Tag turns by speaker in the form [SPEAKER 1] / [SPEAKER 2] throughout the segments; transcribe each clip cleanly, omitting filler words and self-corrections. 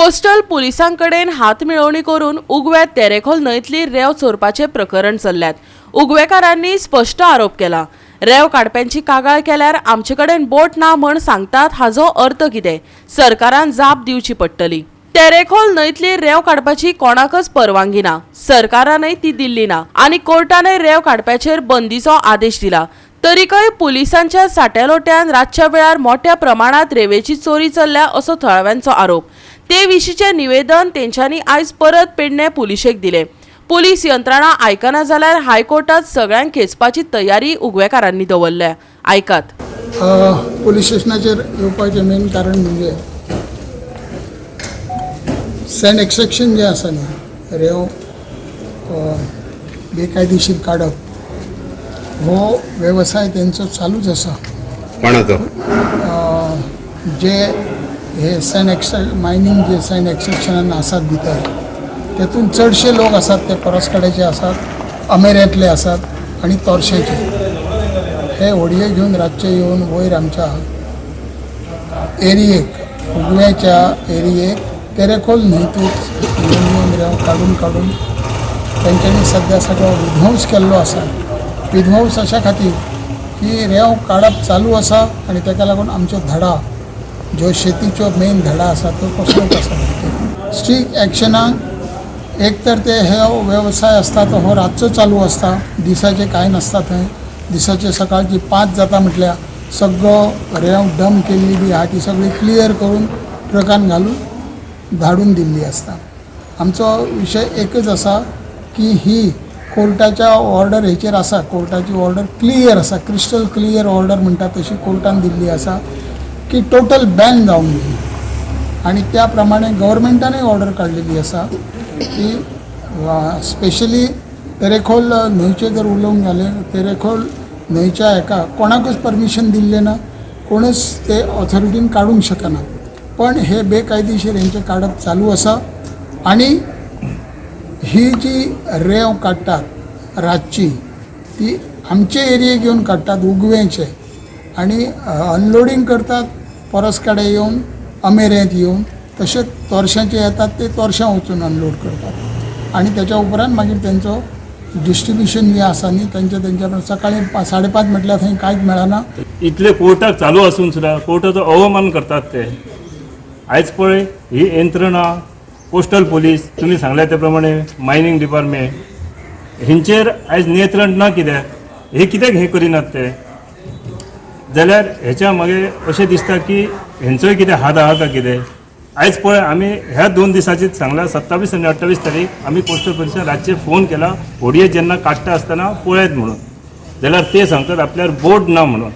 [SPEAKER 1] Coastal पुलिसां कडेन हात मेळोवणी करून उगव्या तेरेखोल न्हंयतली रेंव चोरपाचें प्रकरण चल्ल्यात. उगवेकारांनी स्पश्ट आरोप केला, रेंव काडप्यांची कागाळ केल्यार आमचे कडेन बोट ना म्हण सांगतात हाजो अर्थ कितें? सरकारान जाप दिवची पडटली. तेरेखोल न्हंयतली रेंव काडपाची कोणाकच परवानगी ना, सरकारानय ती दिल्ली ना आनी कोर्टानय रेंव काडप्याचेर बंदीचो आदेश दिला. तरीकय पुलिसांच्या साट्यालोट्यान रातच्या वेळार मोठ्या प्रमाणात रेंवेची चोरी चल्ल्या असो थळाव्यांचो आरोप. ते विशींचें निवेदन तेंच्यांनी आयज परत पेडणे पुलिशेक दिलें. पुलीस यंत्रणा आयकना जाल्यार हायकोर्टात सगळ्यांक खेचपाची तयारी उगवेकारांनी दवरल्या. आयकात.
[SPEAKER 2] पोलीस स्टेशनाचेर येवपाचें मेन कारण म्हणजे सँड एक्स्ट्रेक्शन जें आसा न्ही, रेंव बेकायदेशीर काडप हो वेवसाय तेंचो चालूच आसा.
[SPEAKER 3] कोणाचो?
[SPEAKER 2] जे हे सँड एक्स्ट्रा मायनींग जे सँड एक्स्ट्रेक्शनान आसात भितर, तेतून चडशे लोक आसात ते परसकडेचे आसात, अमेऱ्यांतले आसात आनी तोरशेचे. हे होडये घेवन रातचे येवन वयर आमच्या एरियेक, उगव्याच्या एरियेक, तेरेखोल न्हंयतूच येवन येवन रेंव काडून काडून तेंच्यांनी सद्या सगळो विध्वंस केल्लो आसा. विध्वंस अशा खातीर की रेंव काडप चालू आसा आनी तेका लागून आमच्यो धडा, ज्यो शेतीच्यो मेन धडा आसा, त्यो कसल्योच आसा भितर. स्ट्रीक एक्शनाक एक तर ते हे वेवसाय आसता तो हो रातचो चालू आसता, दिसाचे कांय नासता थंय. दिसाचे सकाळची 5 जाता म्हटल्यार सगळो रेंव डंप केल्ली बी आहा ती सगळी क्लियर करून ट्रकान घालून धाडून दिल्ली आसता. आमचो विशय एकच आसा की ही कोर्टाच्या ऑर्डर हेचेर आसा. कोर्टाची ऑर्डर क्लियर आसा, क्रिस्टल क्लियर ऑर्डर म्हणटा तशी कोर्टान दिल्ली आसा की टोटल बॅन जावंक जाय. आनी त्या प्रमाणे गव्हर्मेंटानूय ऑर्डर काडलेली आसा की स्पेशली तेरेखोल न्हंयचें जर उलोवंक गेलें, तेरेखोल न्हंयच्या हेका कोणाकूच परमिशन दिल्लें ना, कोणूच ते ऑथॉरिटीन काडूंक शकना. पण हे बेकायदेशीर हेंचें काडप चालू आसा आनी ही जी रेंव काडटात रातची ती आमचे एरियेक येवन काडटात, उगवेंचे, आनी अनलोडींग करतात परस कडेन येवन, अमेऱ्यांत येवन. तशेंच तोरशांचे येतात ते तोरशां वचून अनलोड करतात आनी त्याच्या उपरांत मागीर तेंचो डिस्ट्रिब्युशन जें आसा न्ही तेंच्या तेंच्या. सकाळी 5:30 म्हटल्यार थंय कांयच मेळना.
[SPEAKER 4] इतले कोर्टाक चालू आसून सुद्दां कोर्टाचो अवमान करतात ते. आयज पळय ही यंत्रणा, कोस्टल पोलीस, तुमी सांगल्या ते प्रमाणे मायनींग डिपार्टमेंट, हेंचेर आयज नियंत्रण ना कित्याक? हे कित्याक हें करिनात ते? जाल्यार हेच्या मागीर अशें दिसता की हेंचोय कितें हात आहा काय कितें. आयज पळय आमी ह्या 2 दिसाचीच सांगला, 27 आनी 28 तारीख आमी कोस्टल पोलिसान रातचे फोन केला, होडये जेन्ना काडटा आसतना पळयात म्हणून, जाल्यार ते सांगतात आपल्यार बोट ना म्हणून.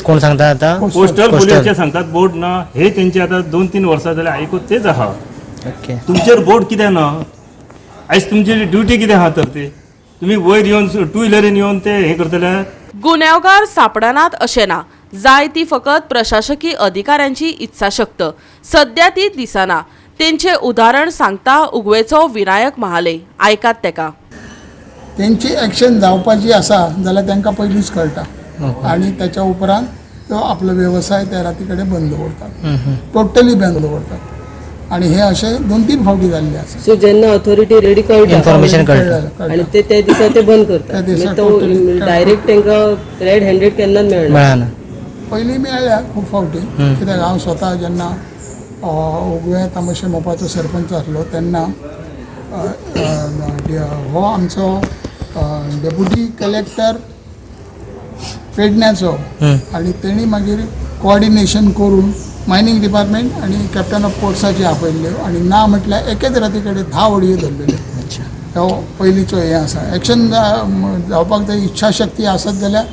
[SPEAKER 5] कोण सांगता आता?
[SPEAKER 4] कोस्टल पोलिसाचे सांगतात बोट ना. हे तेंचे आतां 2-3 वर्सां जाल्यार आयकूत तेच आहा. तुमचेर बोट कित्याक ना? आयज तुमची ड्युटी कितें आहा तर ती तुमी वयर येवन टू व्हिलरीन येवन ते हें करतले.
[SPEAKER 1] गुन्यांवकार सापडनात अशें ना, जाय ती फकत प्रशासकी अधिकाऱ्यांची इत्साशक्त. सध्या ती दिसना. तेंचें उदाहरण सांगता उगवेचो विनायक महाले. आयकात तेका.
[SPEAKER 2] तेंची एक्शन जावपाची आसा जाल्यार तांकां पयलींच कळटा आनी त्याच्या उपरांत तो आपलो वेवसाय त्या राती कडेन बंद दवरतात, टोटली बंद दवरतात. आनी हे अशें 2-3 फावटी जाल्ले आसा.
[SPEAKER 6] सो जेन्ना ऑथॉरिटी रेडी कळटा
[SPEAKER 5] इन्फॉर्मेशन कळटा.
[SPEAKER 2] कळटा.
[SPEAKER 6] आणि ते त्या दिसा ते बंद
[SPEAKER 2] त्या
[SPEAKER 6] करतात.
[SPEAKER 2] दिसा
[SPEAKER 6] म्हणजे तो डायरेक्ट तांकां रेड हँडेड केन्नाच मेळना.
[SPEAKER 5] मेळना.
[SPEAKER 2] पयलीं मेळ्ळ्या खूब फावटी, कित्याक हांव स्वता जेन्ना उगवें तांबशे मोपाचो सरपंच आसलो तेन्ना अ, अ, हो आमचो डेप्युटी कलेक्टर पेडण्याचो आनी तेणी मागीर कोऑर्डिनेशन करून मायनींग डिपार्टमेंट आनी कॅप्टन ऑफ पोर्ट्साचे आपयल्ल्यो आनी ना म्हटल्यार एकेच राती कडेन 10 होडयो धरलेल्यो. हो पयलींचो हें आसा. एक्शन जावपाक जाय, इच्छाशक्ती आसत जाल्यार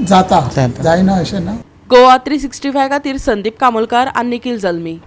[SPEAKER 2] जाता.
[SPEAKER 5] जाता.
[SPEAKER 2] जायना अशें ना.
[SPEAKER 1] गोवा 365 खातीर संदीप कामोलकार आनी निखील जल्मी.